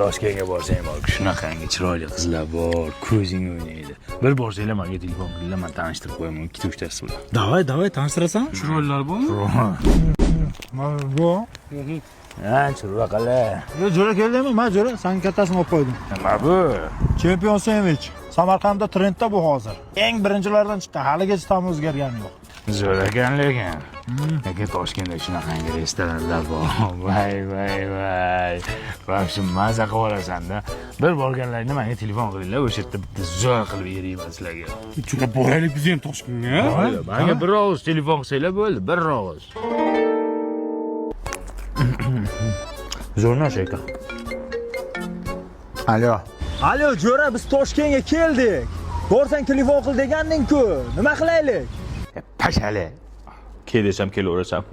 Toshkentga borsang bor, shunaqangi chiroyli qizlar bor, ko'zing o'ynaydi. Bir borsanglar, menga telefon qilinglar, man tanishtirib qo'yaman ikkita uchtasi bilan. Давай, давай, tanishtirasan? Chiroylilar bormi? Mana bu. Ha, chiroqala. Yo, jo'ra, keldingmi? Ma, jo'ra, san kattasini olib qo'ydim. Nima bu? Chempion sendvich. Samarqandda trendda bu hozir. Eng birinchilardan chiqqan, haligacha ta'mi o'zgargani yo'q. Zo'r ekan lekin. Lekin Toshkentda shunaqangi restoranlar bor. Voy, voy, voy. Вообще maza qilib olasan-da. Bir borganlaringda menga telefon qilinglar, o'sha yerda bitta zo'r qilib berayman sizlarga. Jo'ra, boraylik biz ham Toshkentga. Menga bir og'iz telefon qilsanglar bo'ldi, bir og'iz. Zo'r narsa ekan. Alo. Alo, jo'ra, biz Toshkentga keldik. Borsang telefon qil deganding-ku. Nima qilaylik? Pashali. Kel desam kelaverasan.